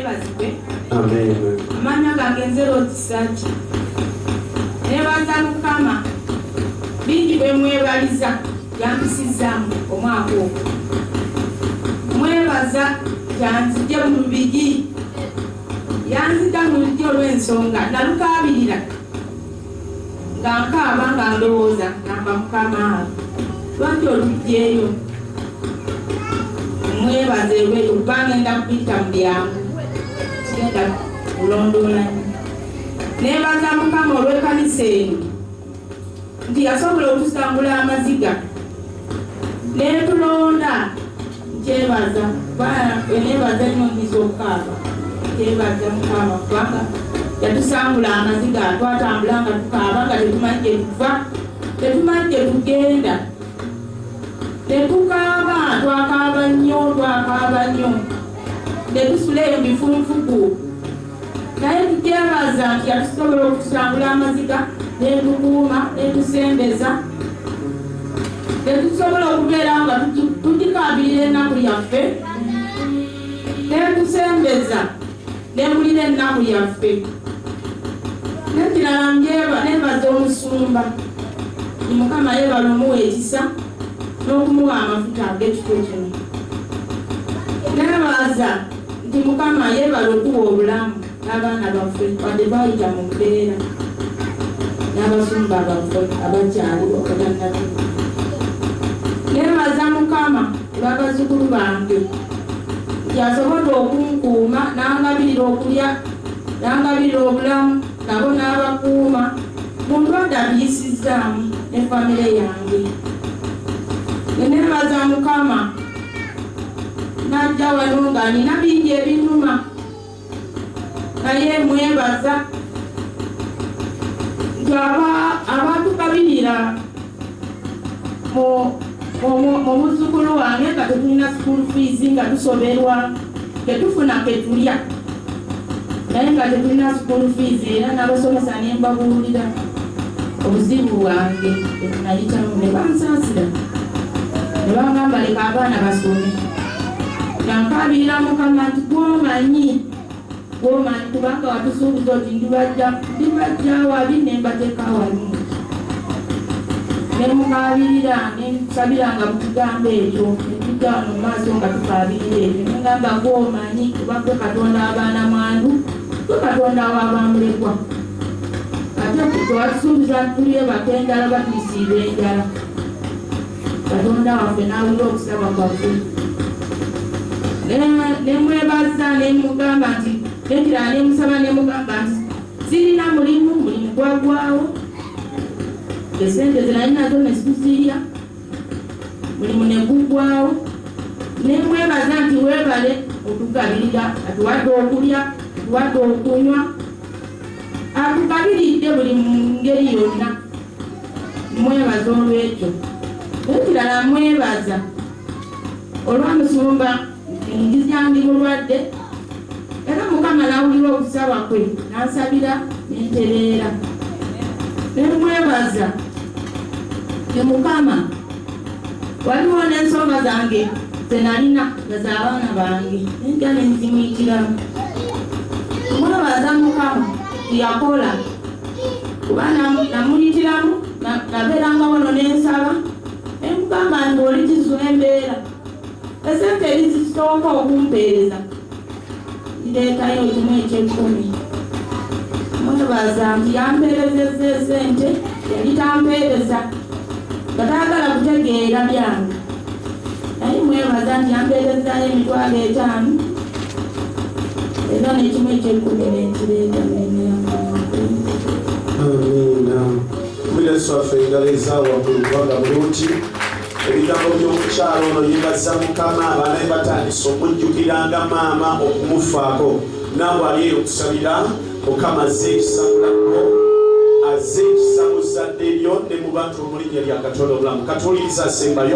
Yeebazibwe. Amen. Amannya gange nze Rose Saki. Nebaza Mukama, bingi bwe mwebaliza yampisizzaamu omwaka ogwo. Mwebaza yanzijja mu lubigi, yanzija mu lubigi olw'ensonga nalukaabirira nga nkaaba nga ndowooza ngamba, "Mukama, lwaki oluggyeeyo?" Mwebaze olwekyo kuba ngenda kuyita mu byangu, kigenda kulondoola nnyo. Nebaza Mukama olw'ekkanisa eno nti yasobola okusangula amaziga netulonda. Nkyebaza, nebaza nnyo, nyiza okukaaba. Kyebaza Mukama kubanga yatusangula amaziga. Twatambula nga tukaaba nga tetumanyi gye tuva, tetumanyi gye tugenda, tetukaaba. Twakaaba nnyo, twakaaba nnyo, tetusula eyo bifunfugu, naye tukyebaza nti yatusobola okutusangula amaziga netukuuma netusembeza tetusobola okubeera nga tugikaabirira ennaku yaffe, netusembeza newulira ennaku yaffe. Nekirala, nebaza omusumba. Mukama yebala omuwa ekisa n'okumuwa amafuta ag'ekifo kino. Nebaza nti Mukama yebala okuwa obulamu n'abaana baffe, wadde bayita mu mbeera, n'abasumba baffe abakyaliwo abatannatuuka. Nebaza Mukama olw'abazzukulu bange nti asobodde okunkuuma n'angabirira okulya, n'angabirira obulamu, nabo n'abakuuma mu ndwadde atuyisizzaamu ne famire yange. Nenebaza Mukama najja wano nga nina bingi ebinuma, naye mwebaza nti abatugabirira mu muzzukulu wange nga tetulina school fees, nga tusoberwa, tetufuna ketulya, naye nga tetulina school fees, era n'abasomesa ne mbabuulira obuzibu bwange nayitamu ne bansaasira ne bangamba, "Leka abaana basome." Nga nkaabirira Mukama nti, "Gwomanyi, gwomanyi, kubanga watusuubiza oti ndibajja awabi ne mbateeka awalungi." Nemukaabirira, nensabiranga mu kigambo ekyo, netujja wano mu maaso nga tukaabirira ekyo. Nengamba, "Gwomanyi, kuba gwe Katonda w'abaana mwandu, gwe Katonda w'abamulekwa, ate tewatusuubiza tulyebaka enjala, batulisiiba enjala." Katonda waffe n'awulira okusaba kwaffe. Nemwebaza, nemugamba nti, nekirala nemusaba, nemugamba nti sirina mulimu, mulimu gwagwawo, esente zenali nazo nesituzirya, mulimu negugwawo. Nemwebaza nti webale otugabirira, atuwadde okulya, atuwadde okunywa, atugabiridde buli mu ngeri yonna. Mwebaza olwekyo. Ekirala, mwebaza olwamusumba ngiza ndi mulwadde, era Mukama nawulira okusaba kwe, nansabira nentereera. Nemwebaza ti Mukama, waliwo n'ensonga zange zenalina nga z'abaana bange, nenja nenzimuyitiramu. Mwebaza Mukama tiyakola, kuba namuyitiramu, nabeeranga wano nensaba, nemugamba nti oli kizula embeera, esente eri zisooka okumpeereza, ndeetayo kimu ekyekkumi. Mwebaza nti yampeerezezza esente yali tampeereza, nga taagala kutegeera byange, naye mwebaza nti yampeerezayo 50,000 era n'ekimu ekyekkumi nenkireeta nenera. Amiina. Kubira waffe engalo eza waggulu kubanga bulungi ebigambo by'omukyalo ono. Yebaza Mukama, abaana be batandise omujjukiranga maama okumufaako. Naawe ali eyo, okusabira Mukama azze ekisa mulamu, azze ekisa mu zzadde lyo ne mu bantu, mu linnya lya Katonda obulamu. Katuwuliriza asembayo.